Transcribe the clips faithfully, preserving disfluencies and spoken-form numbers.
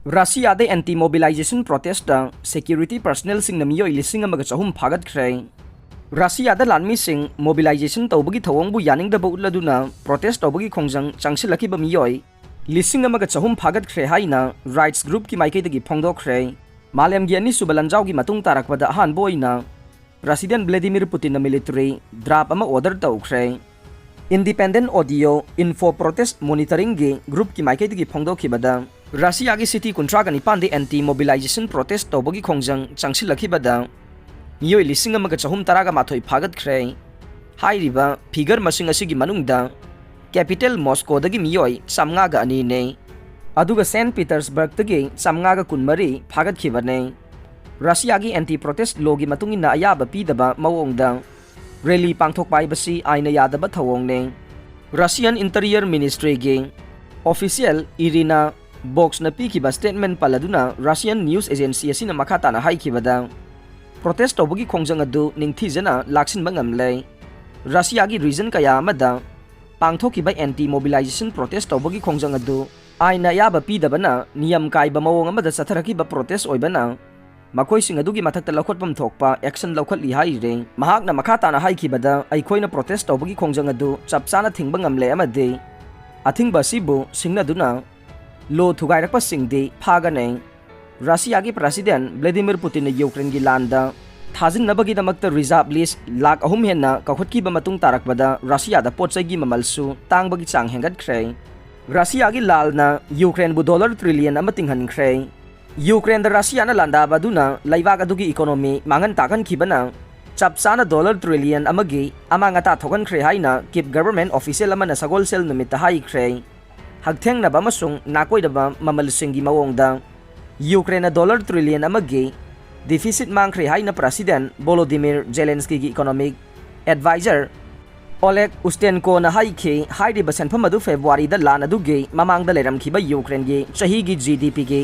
ꯔꯁꯤꯌꯥꯗ anti mobilization protest security personnelꯁꯤꯡꯅ ꯃꯤꯑꯣꯏ ꯂꯤꯁꯤꯡ ꯑꯃꯒ ꯆꯍꯨꯝ ꯐꯥꯒꯠꯈ꯭ꯔꯦ꯫ ꯔꯁꯤꯌꯥꯗ ꯂꯥꯟꯃꯤꯁꯤꯡ mobilization ꯇꯧꯕꯒꯤ ꯊꯧꯑꯣꯡꯕꯨ ꯌꯥꯅꯤꯡꯗꯕ ꯎꯠꯂꯗꯨꯅ protest ꯇꯧꯕꯒꯤ ꯈꯣꯡꯖꯪ ꯆꯪꯁꯤꯜꯂꯛꯈꯤꯕ ꯃꯤꯑꯣꯏ ꯂꯤꯁꯤꯡ ꯑꯃꯒ ꯆꯍꯨꯝ ꯐꯥꯒꯠꯈ꯭ꯔꯦ ꯍꯥꯏꯅ rights groupꯀꯤ ꯃꯥꯏꯀꯩꯗꯒꯤ ꯐꯣꯡꯗꯣꯛꯈ꯭ꯔꯦ꯫ ꯃꯥꯂꯦꯝꯒꯤ ꯑꯅꯤꯁꯨꯕ ꯂꯥꯟꯖꯥꯎꯒꯤ ꯃꯇꯨꯡ ꯇꯥꯔꯛꯄꯗ ꯑꯍꯥꯟꯕ ꯑꯣꯏꯅ President Vladimir Putinꯅ military draft ꯑꯃ order ꯇꯧꯈ꯭ꯔꯦ꯫ Independent audio info protest monitoringꯒꯤ groupꯀꯤ ꯃꯥꯏꯀꯩꯗꯒꯤ ꯐꯣꯡꯗꯣꯛꯈꯤꯕꯗ, ꯔꯁꯤꯌꯥꯒꯤ city ꯀꯨꯟꯊ꯭ꯔꯥꯒ ꯅꯤꯄꯥꯟꯗ anti mobilization protest ꯇꯧꯕꯒꯤ ꯈꯣꯡꯖꯪ ꯆꯪꯁꯤꯜꯂꯛꯈꯤꯕꯗ ꯃꯤꯑꯣꯏ ꯂꯤꯁꯤꯡ ꯑꯃꯒ ꯆꯍꯨꯝ ꯇꯔꯥꯒ ꯃꯥꯊꯣꯏ ꯐꯥꯒꯠꯈ꯭ꯔꯦ꯫ ꯍꯥꯏꯔꯤꯕ figure ꯃꯁꯤꯡ ꯑꯁꯤꯒꯤ ꯃꯅꯨꯡꯗ capital Moscowꯗꯒꯤ ꯃꯤꯑꯣꯏ ꯆꯥꯝꯃꯉꯥꯒ ꯑꯅꯤꯅꯦ꯫ ꯑꯗꯨꯒ Saint Petersburgꯇꯒꯤ ꯆꯥꯝꯃꯉꯥꯒ ꯀꯨꯟꯃꯔꯤ ꯐꯥꯒꯠꯈꯤꯕꯅꯦ꯫ ꯔꯁꯤꯌꯥꯒꯤ anti protest lawꯒꯤ ꯃꯇꯨꯡ ꯏꯟꯅ ꯑꯌꯥꯕ ꯄꯤꯗꯕ ꯃꯑꯣꯡꯗ rally ꯄꯥꯡꯊꯣꯛꯄ ꯍꯥꯏꯕꯁꯤ ꯑꯥꯏꯟꯅ ꯌꯥꯗꯕ ꯊꯧꯑꯣꯡꯅꯦ꯫ Russian Interior Ministryꯒꯤ official Irina Boksꯅ ꯄꯤꯈꯤꯕ statement ꯄꯜꯂꯗꯨꯅ Russian news agency ꯑꯁꯤꯅ ꯃꯈꯥ ꯇꯥꯅ ꯍꯥꯏꯈꯤꯕꯗ, protest ꯇꯧꯕꯒꯤ ꯈꯣꯡꯖꯪ ꯑꯗꯨ ꯅꯤꯡꯊꯤꯖꯅ ꯂꯥꯛꯁꯤꯟꯕ ꯉꯝꯂꯦ꯫ ꯔꯁꯤꯌꯥꯒꯤ region ꯀꯌꯥ ꯑꯃꯗ ꯄꯥꯡꯊꯣꯛꯈꯤꯕ anti mobilization protest ꯇꯧꯕꯒꯤ ꯈꯣꯡꯖꯪ ꯑꯗꯨ ꯑꯥꯏꯟꯅ ꯑꯌꯥꯕ ꯄꯤꯗꯕꯅ ꯅꯤꯌꯝ ꯀꯥꯏꯕ ꯃꯑꯣꯡ ꯑꯃꯗ ꯆꯠꯊꯔꯛꯈꯤꯕ protest ꯑꯣꯏꯕꯅ ꯃꯈꯣꯏꯁꯤꯡ ꯑꯗꯨꯒꯤ ꯃꯊꯛꯇ ꯂꯧꯈꯠꯐꯝ ꯊꯣꯛꯄ action ꯂꯧꯈꯠꯂꯤ ꯍꯥꯏꯔꯤ꯫ ꯃꯍꯥꯛꯅ ꯃꯈꯥ ꯇꯥꯅ ꯍꯥꯏꯈꯤꯕꯗ, ꯑꯩꯈꯣꯏꯅ protest ꯇꯧꯕꯒꯤ ꯈꯣꯡꯖꯪ ꯑꯗꯨ ꯆꯞ ꯆꯥꯅ ꯊꯤꯡꯕ ꯉꯝꯂꯦ ꯑꯃꯗꯤ ꯑꯊꯤꯡꯕ ꯑꯁꯤꯕꯨ ꯁꯤꯡꯅꯗꯨꯅ law ꯊꯨꯒꯥꯏꯔꯛꯄꯁꯤꯡꯗꯤ ꯐꯥꯒꯅꯤ꯫ ꯔꯁꯤꯌꯥꯒꯤ President Vladimir Putinꯅ ꯌꯨꯀ꯭ꯔꯦꯟꯒꯤ ꯂꯥꯟꯗ ꯊꯥꯖꯤꯟꯅꯕꯒꯤꯗꯃꯛꯇ reserve list ꯂꯥꯈ ꯑꯍꯨꯝ ꯍꯦꯟꯅ ꯀꯧꯈꯠꯈꯤꯕ ꯃꯇꯨꯡ ꯇꯥꯔꯛꯄꯗ ꯔꯁꯤꯌꯥꯗ ꯄꯣꯠ ꯆꯩꯒꯤ ꯃꯃꯜꯁꯨ ꯇꯥꯡꯕꯒꯤ ꯆꯥꯡ ꯍꯦꯟꯒꯠꯈ꯭ꯔꯦ꯫ ꯔꯁꯤꯌꯥꯒꯤ ꯂꯥꯜꯅ ꯌꯨꯀ꯭ꯔꯦꯟꯕꯨ dollar trillion ꯑꯃ ꯇꯤꯡꯍꯟꯈ꯭ꯔꯦ꯫ ꯌꯨꯀ꯭ꯔꯦꯟꯗ ꯔꯁꯤꯌꯥꯅ ꯂꯥꯟꯗꯥꯕ ꯑꯗꯨꯅ ꯂꯩꯕꯥꯛ ꯑꯗꯨꯒꯤ economy ꯃꯥꯡꯍꯟ ꯇꯥꯛꯍꯟꯈꯤꯕꯅ ꯆꯞ ꯆꯥꯅ dollar trillion ꯑꯃꯒꯤ ꯑꯃꯥꯡ ꯑꯇꯥ ꯊꯣꯛꯍꯟꯈ꯭ꯔꯦ ꯍꯥꯏꯅ Kyiv government official ꯑꯃꯅ ꯁꯒꯣꯜꯁꯦꯜ ꯅꯨꯃꯤꯠꯇ ꯍꯥꯏꯈ꯭ꯔꯦ꯫ ꯍꯛꯊꯦꯡꯅꯕ ꯑꯃꯁꯨꯡ ꯅꯥꯀꯣꯏꯔꯕ ꯃꯃꯜꯁꯤꯡꯒꯤ ꯃꯑꯣꯡꯗ ꯌꯨꯀ꯭ꯔꯦꯟꯅ dollar trillion ꯑꯃꯒꯤ deficit ꯃꯥꯡꯈ꯭ꯔꯦ ꯍꯥꯏꯅ President Volodymyr Zelenskyꯒꯤ economic advisor Oleg Ustenkoꯅ ꯍꯥꯏꯈꯤ꯫ ꯍꯥꯏꯔꯤꯕ ꯁꯦꯟꯐꯝ ꯑꯗꯨ Februaryꯗ ꯂꯥꯟ ꯑꯗꯨꯒꯤ ꯃꯃꯥꯡꯗ ꯂꯩꯔꯝꯈꯤꯕ ꯌꯨꯀ꯭ꯔꯦꯟꯒꯤ ꯆꯍꯤꯒꯤ GDPꯒꯤ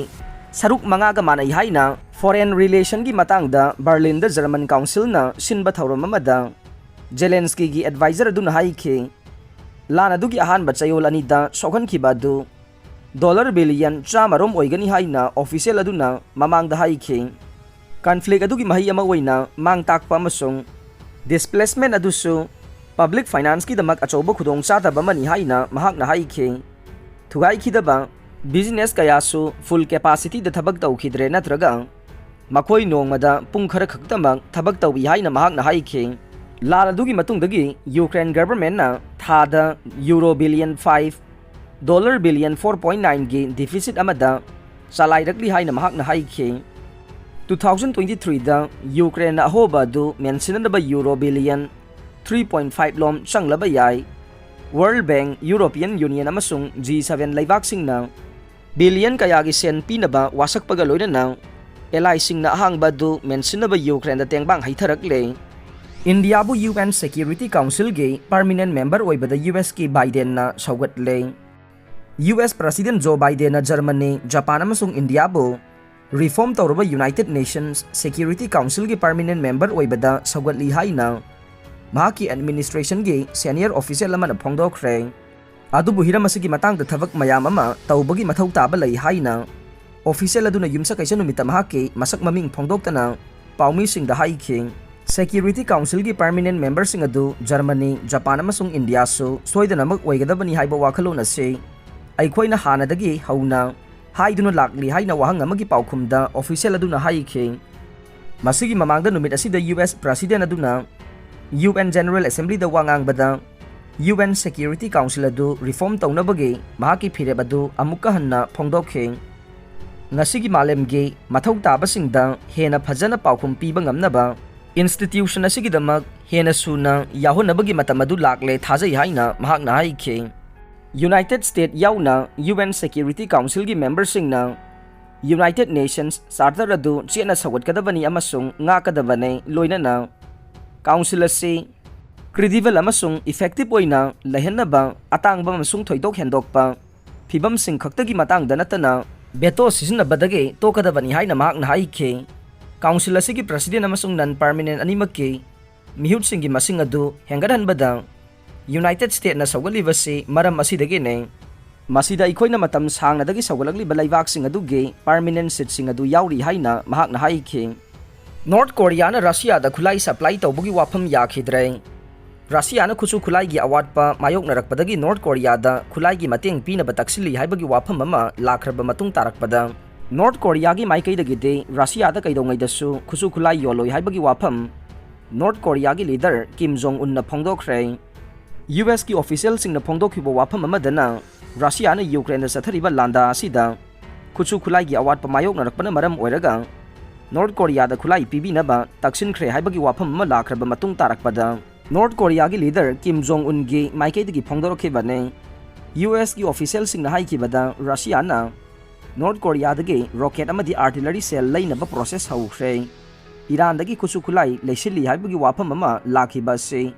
ꯁꯔꯨꯛ ꯃꯉꯥꯒ ꯃꯥꯟꯅꯩ ꯍꯥꯏꯅ foreign relationꯒꯤ ꯃꯇꯥꯡꯗ Berlinꯗ German councilꯅ ꯁꯤꯟꯕ ꯊꯧꯔꯝ ꯑꯃꯗ Zelenskyꯒꯤ advisor ꯑꯗꯨꯅ ꯍꯥꯏꯈꯤ꯫ ꯂꯥꯟ ꯑꯗꯨꯒꯤ ꯑꯍꯥꯟꯕ ꯆꯌꯣꯜ ꯑꯅꯤꯗ ꯁꯣꯛꯍꯟꯈꯤꯕ ꯑꯗꯨ ꯗꯣꯂꯔ ꯕꯤꯂꯤꯌꯟ ꯆꯥꯝꯃꯔꯣꯝ ꯑꯣꯏꯒꯅꯤ ꯍꯥꯏꯅ ꯑꯣꯐꯤꯁꯤꯌꯦꯜ ꯑꯗꯨꯅ ꯃꯃꯥꯡꯗ ꯍꯥꯏꯈꯤ꯫ ꯀꯟꯐ꯭ꯂꯤꯛ ꯑꯗꯨꯒꯤ ꯃꯍꯩ ꯑꯃ ꯑꯣꯏꯅ ꯃꯥꯡ ꯇꯥꯛꯄ ꯑꯃꯁꯨꯡ ꯗꯤꯁꯄ꯭ꯂꯦꯁꯃꯦꯟ ꯑꯗꯨꯁꯨ ꯄꯕ꯭ꯂꯤꯛ ꯐꯥꯏꯅꯥꯟꯁꯀꯤꯗꯃꯛ ꯑꯆꯧꯕ ꯈꯨꯗꯣꯡꯆꯥꯗꯕ ꯑꯃꯅꯤ ꯍꯥꯏꯅ ꯃꯍꯥꯛꯅ ꯍꯥꯏꯈꯤ꯫ ꯊꯨꯒꯥꯏꯈꯤꯗꯕ ꯕꯤꯖꯤꯅꯦꯁ ꯀꯌꯥꯁꯨ ꯐꯨꯜ ꯀꯦꯄꯥꯁꯤꯇꯤꯗ ꯊꯕꯛ ꯇꯧꯈꯤꯗ꯭ꯔꯦ, ꯅꯠꯇ꯭ꯔꯒ ꯃꯈꯣꯏ ꯅꯣꯡꯃꯗ ꯄꯨꯡ ꯈꯔ ꯈꯛꯇꯃꯛ ꯊꯕꯛ ꯇꯧꯏ ꯍꯥꯏꯅ ꯃꯍꯥꯛꯅ ꯍꯥꯏꯈꯤ꯫ ꯂꯥꯜ ꯑꯗꯨꯒꯤ ꯃꯇꯨꯡꯗꯒꯤ ꯌꯨꯀ꯭ꯔꯦꯟ ꯒꯚꯔꯟꯃꯦꯟꯠꯅ ꯊꯥꯗ euro billion five, dollar billion four point ꯅꯥꯏꯟꯒꯤ ꯗꯤꯐꯤꯁꯤꯠ ꯑꯃꯗ ꯆꯂꯥꯏꯔꯛꯂꯤ ꯍꯥꯏꯅ ꯃꯍꯥꯛꯅ ꯍꯥꯏꯈꯤ꯫ ꯇꯨ ꯊꯥꯎꯖꯟ ꯇ꯭ꯋꯦꯟꯇꯤ ꯊ꯭ꯔꯤꯗ ꯌꯨꯀ꯭ꯔꯦꯟꯅ ꯑꯍꯣꯕ ꯑꯗꯨ ꯃꯦꯟꯁꯤꯟꯅꯅꯕ euro billion three point five ꯂꯣꯝ ꯆꯪꯂꯕ ꯌꯥꯏ꯫ ꯋꯥꯔꯜꯗ ꯕꯦꯡꯛ, ꯌꯨꯔꯣꯄꯤꯌꯟ ꯌꯨꯅꯤꯌꯟ ꯑꯃꯁꯨꯡ ꯖꯤ ꯁꯚꯦꯟ ꯂꯩꯕꯥꯛꯁꯤꯡꯅ ꯕꯤꯂꯤꯌꯟ ꯀꯌꯥꯒꯤ ꯁꯦꯟ ꯄꯤꯅꯕ ꯋꯥꯁꯛꯄꯒ ꯂꯣꯏꯅꯅ ꯑꯦꯂꯥꯏꯁꯤꯡꯅ ꯑꯍꯥꯡꯕ ꯑꯗꯨ ꯃꯦꯟꯁꯤꯟꯅꯕ ꯌꯨꯀ꯭ꯔꯦꯟꯗ ꯇꯦꯡꯕꯥꯡ ꯍꯩꯊꯔꯛꯂꯦ꯫ ꯏꯟꯗꯤꯌꯥꯕꯨ ꯌꯨ ꯑꯦꯟ ꯁꯦꯀ꯭ꯌꯨꯔꯤꯇꯤ ꯀꯥꯎꯟꯁꯤꯜꯒꯤ ꯄꯔꯃꯤꯅꯦꯟꯠ ꯃꯦꯝꯕꯔ ꯑꯣꯏꯕꯗ ꯌꯨ ꯑꯦꯁꯀꯤ ꯕꯥꯏꯗꯦꯟꯅ ꯁꯧꯒꯠꯂꯦ꯫ ꯌꯨ ꯑꯦꯁ ꯄ꯭ꯔꯁꯤꯗꯦꯟꯠ ꯖꯣ ꯕꯥꯏꯗꯦꯟꯅ ꯖꯔꯃꯅꯤ, ꯖꯄꯥꯟ ꯑꯃꯁꯨꯡ ꯏꯟꯗꯤꯌꯥꯕꯨ ꯔꯤꯐꯣꯔꯝ ꯇꯧꯔꯕ ꯌꯨꯅꯥꯏꯇꯦꯗ ꯅꯦꯁꯟꯁ ꯁꯦꯀ꯭ꯌꯨꯔꯤꯇꯤ ꯀꯥꯎꯟꯁꯤꯜꯒꯤ ꯄꯔꯃꯤꯅꯦꯟꯠ ꯃꯦꯝꯕꯔ ꯑꯣꯏꯕꯗ ꯁꯧꯒꯠꯂꯤ ꯍꯥꯏꯅ ꯃꯍꯥꯛꯀꯤ ꯑꯦꯗꯃꯤꯅꯤꯁꯇ꯭ꯔꯦꯁꯟꯒꯤ ꯁꯦꯅꯤꯌꯔ ꯑꯣꯐꯤꯁꯤꯌꯦꯜ ꯑꯃꯅ ꯐꯣꯡꯗꯣꯛꯈ꯭ꯔꯦ꯫ ꯑꯗꯨꯕꯨ ꯍꯤꯔꯝ ꯑꯁꯤꯒꯤ ꯃꯇꯥꯡꯗ ꯊꯕꯛ ꯃꯌꯥꯝ ꯑꯃ ꯇꯧꯕꯒꯤ ꯃꯊꯧ ꯇꯥꯕ ꯂꯩ ꯍꯥꯏꯅ ꯑꯣꯐꯤꯁꯤꯌꯦꯜ ꯑꯗꯨꯅ ꯌꯨꯝꯁꯀꯩꯁ ꯅꯨꯃꯤꯠꯇ ꯃꯍꯥꯛꯀꯤ ꯃꯁꯛ ꯃꯃꯤꯡ ꯐꯣꯡꯗꯣꯛꯇꯅ ꯄꯥꯎꯃꯤꯁꯤꯡꯗ ꯍꯥꯏꯈꯤ꯫ ꯁꯦꯀ꯭ꯌꯨꯔꯤꯇꯤ ꯀꯥꯎꯟꯁꯤꯜꯒꯤ ꯄꯔꯃꯤꯅꯦꯟꯠ ꯃꯦꯝꯕꯔꯁꯤꯡ ꯑꯗꯨ ꯖꯔꯃꯅꯤ, ꯖꯄꯥꯟ ꯑꯃꯁꯨꯡ ꯏꯟꯗꯤꯌꯥꯁꯨ ꯁꯣꯏꯗꯅꯃꯛ ꯑꯣꯏꯒꯗꯕꯅꯤ ꯍꯥꯏꯕ ꯋꯥꯈꯜꯂꯣꯟ ꯑꯁꯤ ꯑꯩꯈꯣꯏꯅ ꯍꯥꯟꯅꯗꯒꯤ ꯍꯧꯅ ꯍꯥꯏꯗꯨꯅ ꯂꯥꯛꯂꯤ ꯍꯥꯏꯅ ꯋꯥꯍꯪ ꯑꯃꯒꯤ ꯄꯥꯎꯈꯨꯝꯗ ꯑꯣꯐꯤꯁꯤꯌꯦꯜ ꯑꯗꯨꯅ ꯍꯥꯏꯈꯤ꯫ ꯃꯁꯤꯒꯤ ꯃꯃꯥꯡꯗ ꯅꯨꯃꯤꯠ ꯑꯁꯤꯗ ꯌꯨ ꯑꯦꯁ ꯄ꯭ꯔꯁꯤꯗꯦꯟꯠ ꯑꯗꯨꯅ ꯌꯨ ꯑꯦꯟ ꯖꯦꯅꯔꯦꯜ ꯑꯦꯁꯦꯝꯕ꯭ꯂꯤꯗ ꯋꯥ ꯉꯥꯡꯕꯗ ꯌꯨ ꯑꯦꯟ ꯁꯦꯀ꯭ꯌꯨꯔꯤꯇꯤ ꯀꯥꯎꯟꯁꯤꯜ ꯑꯗꯨ ꯔꯤꯐꯣꯔꯝ ꯇꯧꯅꯕꯒꯤ ꯃꯍꯥꯛꯀꯤ ꯐꯤꯔꯦꯞ ꯑꯗꯨ ꯑꯃꯨꯛꯀ ꯍꯟꯅ ꯐꯣꯡꯗꯣꯛꯈꯤ꯫ ꯉꯁꯤꯒꯤ ꯃꯥꯂꯦꯝꯒꯤ ꯃꯊꯧ ꯇꯥꯕꯁꯤꯡꯗ ꯍꯦꯟꯅ ꯐꯖꯅ ꯄꯥꯎꯈꯨꯝ ꯄꯤꯕ ꯉꯝꯅꯕ ꯏꯟꯁꯇꯤꯇ꯭ꯌꯨꯁꯟ ꯑꯁꯤꯒꯤꯗꯃꯛ ꯍꯦꯟꯅ ꯁꯨꯅ ꯌꯥꯎꯍꯟꯅꯕꯒꯤ ꯃꯇꯝ ꯑꯗꯨ ꯂꯥꯛꯂꯦ ꯊꯥꯖꯩ ꯍꯥꯏꯅ ꯃꯍꯥꯛꯅ ꯍꯥꯏꯈꯤ꯫ ꯌꯨꯅꯥꯏꯇꯦꯗ ꯁ꯭ꯇꯦꯠ ꯌꯥꯎꯅ ꯌꯨ ꯑꯦꯟ ꯁꯦꯀ꯭ꯌꯨꯔꯤꯇꯤ ꯀꯥꯎꯟꯁꯤꯜꯒꯤ ꯃꯦꯝꯕꯔꯁꯤꯡꯅ ꯌꯨꯅꯥꯏꯇꯦꯗ ꯅꯦꯁꯟꯁ ꯆꯥꯔꯇꯔ ꯑꯗꯨ ꯆꯦꯠꯅ ꯁꯧꯒꯠꯀꯗꯕꯅꯤ ꯑꯃꯁꯨꯡ ꯉꯥꯛꯀꯗꯕꯅꯤ, ꯂꯣꯏꯅꯅ ꯀꯥꯎꯟꯁꯤꯜ ꯑꯁꯤ ꯀ꯭ꯔꯤꯗꯤꯕꯜ ꯑꯃꯁꯨꯡ ꯏꯐꯦꯛꯇꯤꯕ ꯑꯣꯏꯅ ꯂꯩꯍꯟꯅꯕ ꯑꯇꯥꯡꯕ ꯑꯃꯁꯨꯡ ꯊꯣꯏꯗꯣꯛ ꯍꯦꯟꯗꯣꯛꯄ ꯐꯤꯚꯝꯁꯤꯡ ꯈꯛꯇꯒꯤ ꯃꯇꯥꯡꯗ ꯅꯠꯇꯅ ꯚꯦꯇꯣ ꯁꯤꯖꯤꯟꯅꯕꯗꯒꯤ ꯇꯣꯛꯀꯗꯕꯅꯤ ꯍꯥꯏꯅ ꯃꯍꯥꯛꯅ ꯍꯥꯏꯈꯤ꯫ ꯀꯥꯎꯟꯁꯤꯜ ꯑꯁꯤꯒꯤ ꯄ꯭ꯔꯁꯤꯗꯦꯟꯠ ꯑꯃꯁꯨꯡ ꯅꯟ ꯄꯔꯃꯤꯅꯦꯟꯠ ꯑꯅꯤꯃꯛꯀꯤ ꯃꯤꯍꯨꯠꯁꯤꯡꯒꯤ ꯃꯁꯤꯡ ꯑꯗꯨ ꯍꯦꯟꯒꯠꯍꯟꯕꯗ ꯌꯨꯅꯥꯏꯇꯦꯗ ꯁ꯭ꯇꯦꯠꯅ ꯁꯧꯒꯠꯂꯤꯕꯁꯤ ꯃꯔꯝ ꯑꯁꯤꯗꯒꯤꯅꯤ꯫ ꯃꯁꯤꯗ ꯑꯩꯈꯣꯏꯅ ꯃꯇꯝ ꯁꯥꯡꯅꯗꯒꯤ ꯁꯧꯒꯠꯂꯛꯂꯤꯕ ꯂꯩꯕꯥꯛꯁꯤꯡ ꯑꯗꯨꯒꯤ permanent seatꯁꯤꯡ ꯑꯗꯨ ꯌꯥꯎꯔꯤ ꯍꯥꯏꯅ ꯃꯍꯥꯛꯅ ꯍꯥꯏꯈꯤ꯫ ꯅꯣꯔꯠ ꯀꯣꯔꯤꯌꯥꯅ ꯔꯁꯤꯌꯥꯗ ꯈꯨꯠꯂꯥꯏ supply ꯇꯧꯕꯒꯤ ꯋꯥꯐꯝ ꯌꯥꯈꯤꯗ꯭ꯔꯦ꯫ ꯔꯁꯤꯌꯥꯅ ꯈꯨꯠꯁꯨ ꯈꯨꯠꯂꯥꯏꯒꯤ ꯑꯋꯥꯠꯄ ꯃꯥꯌꯣꯛꯅꯔꯛꯄꯗꯒꯤ ꯅꯣꯔꯠ ꯀꯣꯔꯤꯌꯥꯗ ꯈꯨꯠꯂꯥꯏꯒꯤ ꯃꯇꯦꯡ ꯄꯤꯅꯕ ꯇꯛꯁꯤꯜꯂꯤ ꯍꯥꯏꯕꯒꯤ ꯋꯥꯐꯝ ꯑꯃ ꯂꯥꯛꯈ꯭ꯔꯕ ꯃꯇꯨꯡ ꯇꯥꯔꯛꯄꯗ, ꯅꯣꯔꯠ ꯀꯣꯔꯤꯌꯥꯒꯤ ꯃꯥꯏꯀꯩꯗꯒꯤꯗꯤ ꯔꯁꯤꯌꯥꯗ ꯀꯩꯗꯧꯉꯩꯗꯁꯨ ꯈꯨꯠꯁꯨ ꯈꯨꯠꯂꯥꯏ ꯌꯣꯜꯂꯣꯏ ꯍꯥꯏꯕꯒꯤ ꯋꯥꯐꯝ ꯅꯣꯔꯠ ꯀꯣꯔꯤꯌꯥꯒꯤ leader ꯀꯤꯝ ꯖꯣꯡ ꯎꯟꯅ ꯐꯣꯡꯗꯣꯛꯈ꯭ꯔꯦ꯫ ꯌꯨ ꯑꯦꯁꯀꯤ officialꯁꯤꯡꯅ ꯐꯣꯡꯗꯣꯛꯈꯤꯕ ꯋꯥꯐꯝ ꯑꯃꯗꯅ, ꯔꯁꯤꯌꯥꯅ ꯌꯨꯀ꯭ꯔꯦꯟꯗ ꯆꯠꯊꯔꯤꯕ ꯂꯥꯟꯗꯥ ꯑꯁꯤꯗ ꯈꯨꯠꯁꯨ ꯈꯨꯠꯂꯥꯏꯒꯤ ꯑꯋꯥꯠꯄ ꯃꯥꯌꯣꯛꯅꯔꯛꯄꯅ ꯃꯔꯝ ꯑꯣꯏꯔꯒ ꯅꯣꯔꯠ ꯀꯣꯔꯤꯌꯥꯗ ꯈꯨꯠꯂꯥꯏ ꯄꯤꯕꯤꯅꯕ ꯇꯛꯁꯤꯟꯈ꯭ꯔꯦ ꯍꯥꯏꯕꯒꯤ ꯋꯥꯐꯝ ꯑꯃ ꯂꯥꯛꯈ꯭ꯔꯕ ꯃꯇꯨꯡ ꯇꯥꯔꯛꯄꯗ, ꯅꯣꯔꯠ ꯀꯣꯔꯤꯌꯥꯒꯤ leader ꯀꯤꯝ ꯖꯣꯡ ꯎꯟꯒꯤ ꯃꯥꯏꯀꯩꯗꯒꯤ ꯐꯣꯡꯗꯣꯔꯛꯈꯤꯕꯅꯤ꯫ ꯌꯨ ꯑꯦꯁꯀꯤ officialꯁꯤꯡꯅ ꯍꯥꯏꯈꯤꯕꯗ, ꯔꯁꯤꯌꯥꯅ ꯅꯣꯔꯠ ꯀꯣꯔꯤꯌꯥꯗꯒꯤ rocket ꯑꯃꯗꯤ artillery shell ꯂꯩꯅꯕ process ꯍꯧꯈ꯭ꯔꯦ꯫ ꯏꯔꯥꯟꯗꯒꯤ ꯈꯨꯠꯁꯨ ꯈꯨꯠꯂꯥꯏ ꯂꯩꯁꯤꯜꯂꯤ ꯍꯥꯏꯕꯒꯤ ꯋꯥꯐꯝ ꯑꯃ ꯂꯥꯛꯈꯤꯕ ꯑꯁꯤ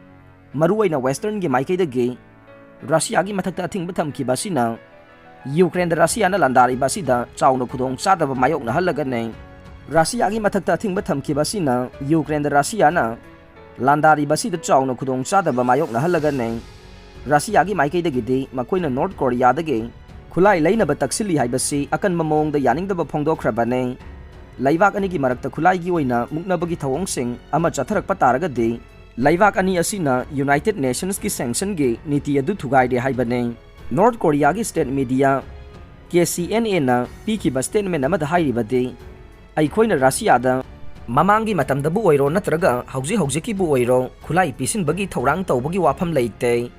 ꯃꯔꯨꯑꯣꯏꯅ Westernꯒꯤ ꯃꯥꯏꯀꯩꯗꯒꯤ ꯔꯁꯤꯌꯥꯒꯤ ꯃꯊꯛꯇ ꯑꯊꯤꯡꯕ ꯊꯝꯈꯤꯕ ꯑꯁꯤꯅ ꯌꯨꯀ꯭ꯔꯦꯟꯗ ꯔꯁꯤꯌꯥꯅ ꯂꯥꯟꯗꯥꯔꯤꯕ ꯑꯁꯤꯗ ꯆꯥꯎꯅ ꯈꯨꯗꯣꯡ ꯆꯥꯗꯕ ꯃꯥꯌꯣꯛꯅꯍꯜꯂꯒꯅꯤ꯫ ꯔꯁꯤꯌꯥꯒꯤ ꯃꯊꯛꯇ ꯑꯊꯤꯡꯕ ꯊꯝꯈꯤꯕ ꯑꯁꯤꯅ ꯌꯨꯀ꯭ꯔꯦꯟꯗ ꯔꯁꯤꯌꯥꯅ ꯂꯥꯟꯗꯥꯔꯤꯕ ꯑꯁꯤꯗ ꯆꯥꯎꯅ ꯈꯨꯗꯣꯡ ꯆꯥꯗꯕ ꯃꯥꯌꯣꯛꯅꯍꯜꯂꯒꯅꯤ꯫ ꯔꯁꯤꯌꯥꯒꯤ ꯃꯥꯏꯀꯩꯗꯒꯤꯗꯤ ꯃꯈꯣꯏꯅ ꯅꯣꯔꯠ ꯀꯣꯔꯤꯌꯥꯗꯒꯤ ꯈꯨꯠꯂꯥꯏ ꯂꯩꯅꯕ ꯇꯛꯁꯤꯜꯂꯤ ꯍꯥꯏꯕꯁꯤ ꯑꯀꯟꯕ ꯃꯑꯣꯡꯗ ꯌꯥꯅꯤꯡꯗꯕ ꯐꯣꯡꯗꯣꯛꯈ꯭ꯔꯕꯅꯤ꯫ ꯂꯩꯕꯥꯛ ꯑꯅꯤꯒꯤ ꯃꯔꯛꯇ ꯈꯨꯠꯂꯥꯏꯒꯤ ꯑꯣꯏꯅ ꯃꯨꯛꯅꯕꯒꯤ ꯊꯧꯑꯣꯡꯁꯤꯡ ꯑꯃ ꯆꯠꯊꯔꯛꯄ ꯇꯥꯔꯒꯗꯤ, ꯂꯩꯕꯥꯛ ꯑꯅꯤ ꯑꯁꯤꯅ United Nationsꯀꯤ sanctionꯒꯤ ꯅꯤꯇꯤ ꯑꯗꯨ ꯊꯨꯒꯥꯏꯔꯦ ꯍꯥꯏꯕꯅꯤ꯫ ꯅꯣꯔꯠ ꯀꯣꯔꯤꯌꯥꯒꯤ state media K C N Aꯅ ꯄꯤꯈꯤꯕ statement ꯑꯃꯗ ꯍꯥꯏꯔꯤꯕꯗꯤ, ꯑꯩꯈꯣꯏꯅ ꯔꯁꯤꯌꯥꯗ ꯃꯃꯥꯡꯒꯤ ꯃꯇꯝꯗꯕꯨ ꯑꯣꯏꯔꯣ ꯅꯠꯇ꯭ꯔꯒ ꯍꯧꯖꯤꯛ ꯍꯧꯖꯤꯛꯀꯤꯕꯨ ꯑꯣꯏꯔꯣ ꯈꯨꯠꯂꯥꯏ ꯄꯤꯁꯤꯟꯕꯒꯤ ꯊꯧꯔꯥꯡ ꯇꯧꯕꯒꯤ ꯋꯥꯐꯝ ꯂꯩꯇꯦ꯫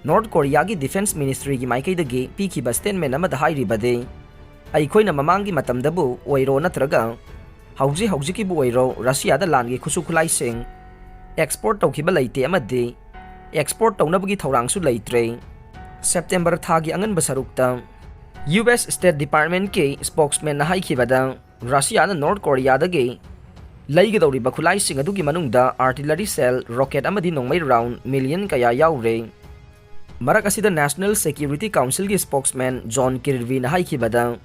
ꯅꯣꯔꯠ ꯀꯣꯔꯤꯌꯥꯒꯤ defence ministryꯒꯤ ꯃꯥꯏꯀꯩꯗꯒꯤ ꯄꯤꯈꯤꯕ statement ꯑꯃꯗ ꯍꯥꯏꯔꯤꯕꯗꯤ, ꯑꯩꯈꯣꯏꯅ ꯃꯃꯥꯡꯒꯤ ꯃꯇꯝꯗꯕꯨ ꯑꯣꯏꯔꯣ ꯅꯠꯇ꯭ꯔꯒ ꯍꯧꯖꯤꯛ ꯍꯧꯖꯤꯛꯀꯤꯕꯨ ꯑꯣꯏꯔꯣ ꯔꯁꯤꯌꯥꯗ ꯂꯥꯟꯒꯤ ꯈꯨꯠꯁꯨ ꯈꯨꯠꯂꯥꯏꯁꯤꯡ export ꯇꯧꯈꯤꯕ ꯂꯩꯇꯦ ꯑꯃꯗꯤ export ꯇꯧꯅꯕꯒꯤ ꯊꯧꯔꯥꯡꯁꯨ ꯂꯩꯇ꯭ꯔꯦ꯫ September ꯊꯥꯒꯤ ꯑꯉꯟꯕ ꯁꯔꯨꯛꯇ U S State Departmentꯀꯤ spokesmanꯅ ꯍꯥꯏꯈꯤꯕꯗ, ꯔꯁꯤꯌꯥꯅ ꯅꯣꯔꯠ ꯀꯣꯔꯤꯌꯥꯗꯒꯤ ꯂꯩꯒꯗꯧꯔꯤꯕ ꯈꯨꯠꯂꯥꯏꯁꯤꯡ ꯑꯗꯨꯒꯤ ꯃꯅꯨꯡꯗ artillery shell, rocket ꯑꯃꯗꯤ ꯅꯣꯡꯃꯩ round million ꯀꯌꯥ ꯌꯥꯎꯔꯦ꯫ ꯃꯔꯛ ꯑꯁꯤꯗ National Security Councilꯒꯤ spokesman John Kirbyꯅ ꯍꯥꯏꯈꯤꯕꯗ,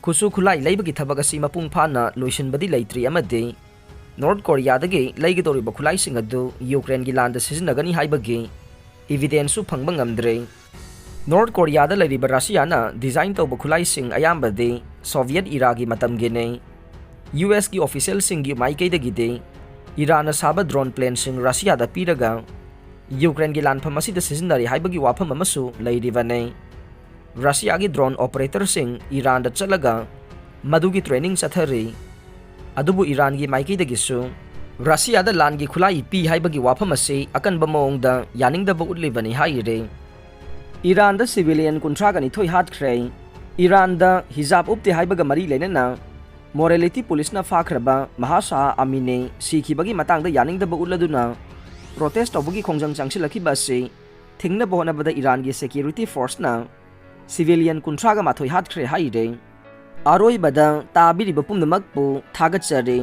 ꯈꯨꯠꯁꯨ ꯈꯨꯠꯂꯥꯏ ꯂꯩꯕꯒꯤ ꯊꯕꯛ ꯑꯁꯤ ꯃꯄꯨꯡ ꯐꯥꯅ ꯂꯣꯏꯁꯤꯟꯕꯗꯤ ꯂꯩꯇ꯭ꯔꯤ ꯑꯃꯗꯤ ꯅꯣꯔꯠ ꯀꯣꯔꯤꯌꯥꯗꯒꯤ ꯂꯩꯒꯗꯧꯔꯤꯕ ꯈꯨꯠꯂꯥꯏꯁꯤꯡ ꯑꯗꯨ ꯌꯨꯀ꯭ꯔꯦꯟꯒꯤ ꯂꯥꯟꯗ ꯁꯤꯖꯤꯟꯅꯒꯅꯤ ꯍꯥꯏꯕꯒꯤ evidenceꯁꯨ ꯐꯪꯕ ꯉꯝꯗ꯭ꯔꯦ꯫ ꯅꯣꯔꯠ ꯀꯣꯔꯤꯌꯥꯗ ꯂꯩꯔꯤꯕ ꯔꯁꯤꯌꯥꯅ ꯗꯤꯖꯥꯏꯟ ꯇꯧꯕ ꯈꯨꯠꯂꯥꯏꯁꯤꯡ ꯑꯌꯥꯝꯕꯗꯤ ꯁꯣꯚꯤꯌꯦꯠ ꯏꯔꯥꯒꯤ ꯃꯇꯝꯒꯤꯅꯤ꯫ ꯌꯨ ꯑꯦꯁꯀꯤ ꯑꯣꯐꯤꯁꯤꯌꯦꯜꯁꯤꯡꯒꯤ ꯃꯥꯏꯀꯩꯗꯒꯤꯗꯤ ꯏꯔꯥꯟꯅ ꯁꯥꯕ ꯗ꯭ꯔꯣꯟ ꯄ꯭ꯂꯦꯟꯁꯤꯡ ꯔꯁꯤꯌꯥꯗ ꯄꯤꯔꯒ ꯌꯨꯀ꯭ꯔꯦꯟꯒꯤ ꯂꯥꯟꯐꯝ ꯑꯁꯤꯗ ꯁꯤꯖꯤꯟꯅꯔꯤ ꯍꯥꯏꯕꯒꯤ ꯋꯥꯐꯝ ꯑꯃꯁꯨ ꯂꯩꯔꯤꯕꯅꯤ꯫ ꯔꯁꯤꯌꯥꯒꯤ ꯗ꯭ꯔꯣꯟ ꯑꯣꯄꯔꯦꯇꯔꯁꯤꯡ ꯏꯔꯥꯟꯗ ꯆꯠꯂꯒ ꯃꯗꯨꯒꯤ ꯇ꯭ꯔꯦꯅꯤꯡ ꯆꯠꯊꯔꯤ꯫ ꯑꯗꯨꯕꯨ ꯏꯔꯥꯟꯒꯤ ꯃꯥꯏꯀꯩꯗꯒꯤꯁꯨ ꯔꯁꯤꯌꯥꯗ ꯂꯥꯟꯒꯤ ꯈꯨꯠꯂꯥꯏ ꯄꯤ ꯍꯥꯏꯕꯒꯤ ꯋꯥꯐꯝ ꯑꯁꯤ ꯑꯀꯟꯕ ꯃꯑꯣꯡꯗ ꯌꯥꯅꯤꯡꯗꯕ ꯎꯠꯂꯤꯕꯅꯤ ꯍꯥꯏꯔꯤ꯫ ꯏꯔꯥꯟꯗ ꯁꯤꯚꯤꯂꯤꯌꯟ ꯀꯨꯟꯊ꯭ꯔꯥꯒ ꯅꯤꯊꯣꯏ ꯍꯥꯠꯈ꯭ꯔꯦ꯫ ꯏꯔꯥꯟꯗ ꯍꯤꯖꯥꯕ ꯎꯞꯇꯦ ꯍꯥꯏꯕꯒ ꯃꯔꯤ ꯂꯩꯅꯅ ꯃꯣꯔꯦꯂꯤꯇꯤ ꯄꯨꯂꯤꯁꯅ ꯐꯥꯈ꯭ꯔꯕ ꯃꯍꯥꯁꯥ ꯑꯃꯤꯅꯤ ꯁꯤꯈꯤꯕꯒꯤ ꯃꯇꯥꯡꯗ ꯌꯥꯅꯤꯡꯗꯕ ꯎꯠꯂꯗꯨꯅ ꯄ꯭ꯔꯣꯇꯦꯁ ꯇꯧꯕꯒꯤ ꯈꯣꯡꯖꯪ ꯆꯪꯁꯤꯜꯂꯛꯈꯤꯕ ꯑꯁꯤ ꯊꯤꯡꯅꯕ ꯍꯣꯠꯅꯕꯗ ꯏꯔꯥꯟꯒꯤ ꯁꯦꯀ꯭ꯌꯨꯔꯤꯇꯤ ꯐꯣꯔꯁꯅ ꯁꯤꯚꯤꯂꯤꯌꯟ ꯀꯨꯟꯊ꯭ꯔꯥꯒ ꯃꯥꯊꯣꯏ ꯍꯥꯠꯈ꯭ꯔꯦ ꯍꯥꯏꯔꯤ꯫ ꯑꯔꯣꯏꯕꯗ ꯇꯥꯕꯤꯔꯤꯕ ꯄꯨꯝꯅꯃꯛꯄꯨ ꯊꯥꯒꯠꯆꯔꯤ꯫